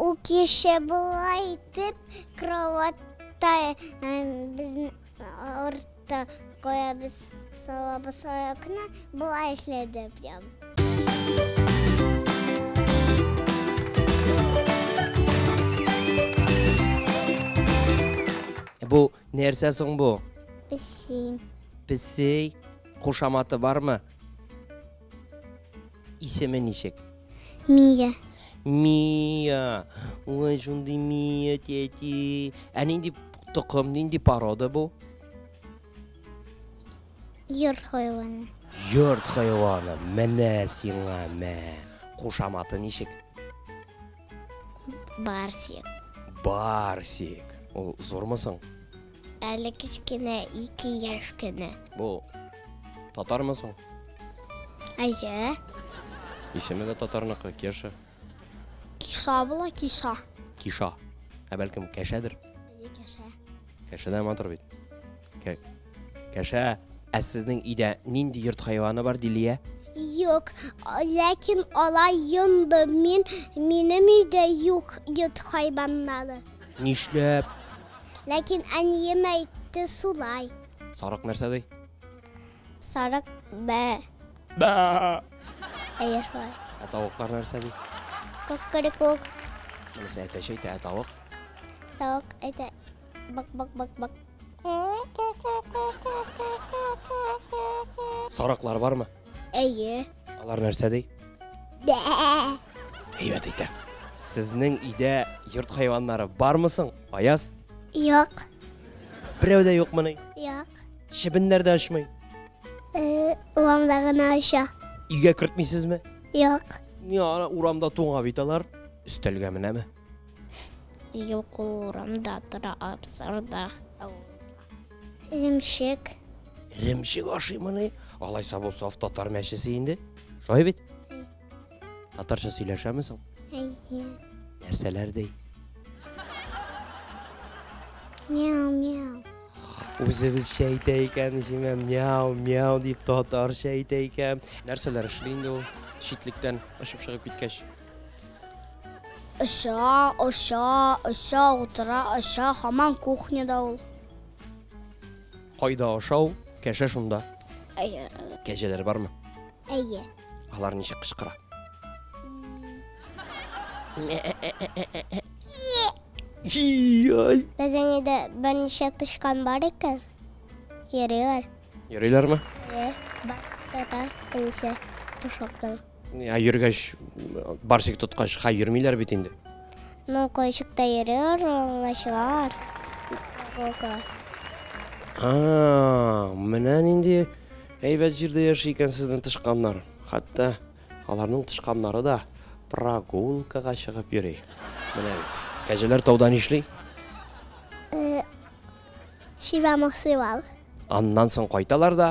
Ул кеше болай итеп кроватьта безне артта куябыз, салабыз аякны, болай эшләде прям. Бу нәрсә соң бу? Песи. Песи. Кушаматы бармы? Исеме ничек? Мия. Мия. Ой, шундый Мия тети. Ә нинди токым, нинди порода бу? Йорт хайваны. Йорт хайваны. Менә сиңа мә. Кушаматы ничек? Барсик. Барсик. Ул зурмы соң? Әле кечкенә, 2 яшь кенә. Бу татармы соң? Әйе. Исеме дә татарныкы, Кеша. Киша була, Киша. Киша. Ә бәлкем Кәшәдер? Әйе, Кәшә. Кәшә дә матур бит. Кәшә. Ә сезнең өйдә нинди йорт хайваны бар, Дилия? Юк, ләкин алай йонды. Мин, минем өйдә юк йорт хайваннары. Нишләп? Ләкин әнием әйтте шулай. Сарык нәрсә ди? Сарык бә. Бә. Әйе, шулай. Ә тавыклар нәрсә ди? Кукурикук. Монысы әтәч әйтә, ә тавык? Тавык әйтә бак бак бак бак. Сарыклар бармы? Әйе. Алар нәрсә ди? Бә. Әйбәт әйтә. Сезнең өйдә йорт хайваннары бармы соң, Аяз? Юк. Берәү дә юкмыни? Юк. Чебеннәр дә очмый. Э, урамда гына оча. Өйгә кертмисезме? Юк. Ни, ана урамда туңа бит алар. Өстәлгә менәме? Юк, ул урамда тора, абзарда. Эремчек. Эремчек ашыймыни? Алайса бу саф татар мәчесе инде. Шулай бит? Татарча сөйләшәме соң? Әйе. Нәрсәләр ди? Мяу, мяу. Үзебезчә әйтә икән, җимә, мяу, мяу дип татарча әйтә икән. Нәрсәләр эшли инде ул читлектән очып чыгып киткәч? Оча, оча, оча, утыра, оча, һаман кухняда ул. Кайда ашау, кәшә шунда. Әйе. Кәҗәләр бармы? Әйе. Алар ничек кычкыра? Ай. Безнең өйдә берничә тычкан бар икән. Йөриләр. Йөриләрме? Әйе. Бар тата, энесе пошыкның. Ә йөргәч, барсик тоткач, хай йөрмиләр бит инде. Ну, кайчыкта йөриләр, урамга чыгалар. Прогулка. А, менә нинди әйбәт җирдә яши икән сезнең тычканнар. Хәтта аларның тычканнары да прогулкага чыгып йөри. Менә бит. Кәҗәләр тауда нишли? Э, Чирәм асыйлар. Аннан соң кайталар да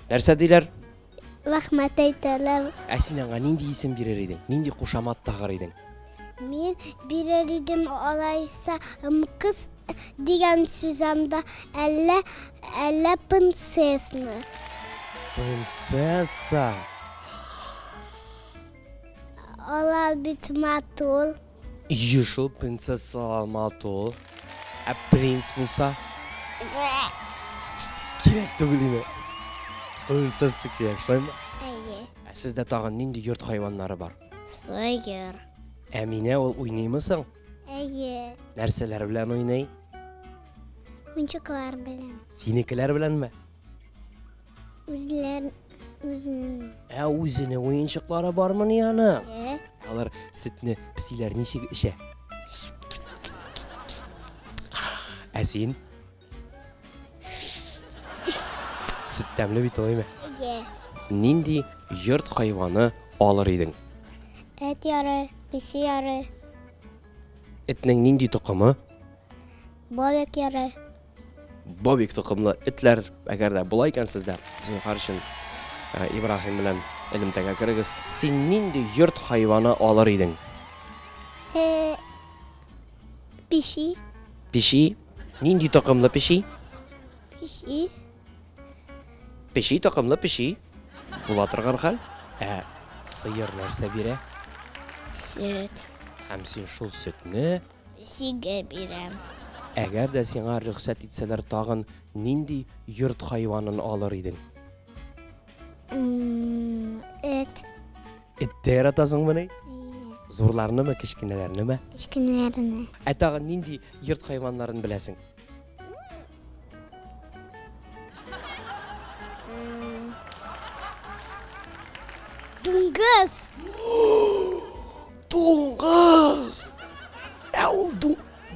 нәрсә диләр? Рәхмәт әйтәләр. Ә син аңа нинди исем бирер идең? Нинди кушамат тагыр идең? Мин бирер идем алайса кыз дигән сүз анда әллә әллә принцессны. Принцесса. Алар бит матур. Ие шул принцессалар матур. Ә принц булса? Кирәк түгел име? Принцесса кирәк, шулаймы? Әйе. Ә сездә тагын нинди йорт хайваннары бар? Сыер. Әминә ул уйныймы соң? Әйе. Нәрсәләр белән уйный? Уенчыклар белән. Синекеләр беләнме? Үзләр үзенең. Ә үзенең уенчыклары бармыни аның? Әйе. Алар сөтне песиләр ничек эчә? Ә син? Сөт тәмле бит ул, әйме? Әйе. Нинди йорт хайваны алыр идең? Эт яры, песи яры, Этнең нинди токымы? бобик яры. Бобик токымлы этләр, әгәр дә була икән сездә, зинһар өчен Ибраһим белән элемтәгә керегез. Син нинди йорт хайваны алыр идең? Пеши. Пеши? Нинди токымлы пеши? Пеши. Пеши токымлы пеши. Була торган хәл. Ә сыер нәрсә бирә? Сөт. Һәм син шул сөтне Песигә бирәм. Әгәр дә сиңа рөхсәт итсәләр, тагын нинди йорт хайванын алыр идең? Эт. Эт тә яратасыңмыни? Зурларнымы, кечкенәләрнеме? Кечкенәләрне. Ә тагын нинди йорт хайваннарын беләсең? Дуңгыз. Дуңгыз! Ә ул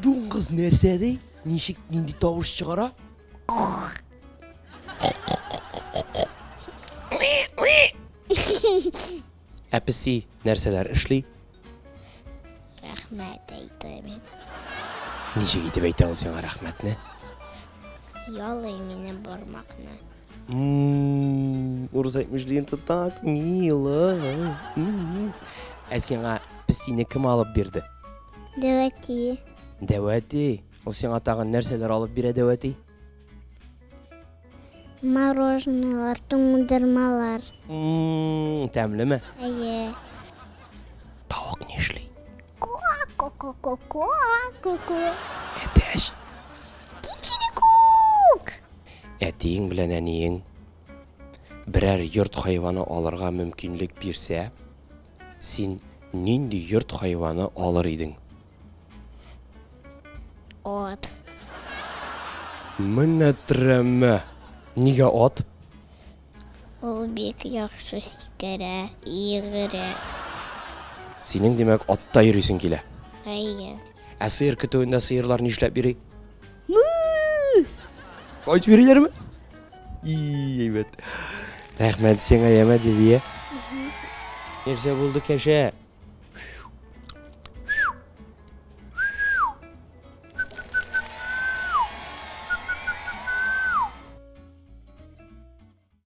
дуңгыз нәрсә ди? Ничек, нинди тавыш чыгара? Ә песи нәрсәләр эшли? Рәхмәт әйтә миңа. Ничек итеп әйтә ул сиңа рәхмәтне? Ялый минем бармакны. Урыс әйтмешли, это так мило. Ә сиңа песине кем алып бирде? Дәвәти. Дәвәти. Ул сиңа тагын нәрсәләр алып бирә, дәвәти? Мороженоелар, туңдырмалар. Тәмлеме? Әйе. Тавык нишли? Ко-ко-ко-ко-ко. Әтәч. Кикирикук. Әтиең белән әниең берәр йорт хайваны алырга мөмкинлек бирсә, син нинди йорт хайваны алыр идең? Ат. Менә трәмә. Нигә ат? Ул бик яхшы сикерә, йөгерә. Синең, димәк, атта йөрисең килә. Әйе. Ә сыер көтүендә сыерлар нишләп йөри? Шулай итеп йөриләрме? И, әйбәт. Рәхмәт сиңа, яме, Дилия. Нәрсә булды, Кәшә?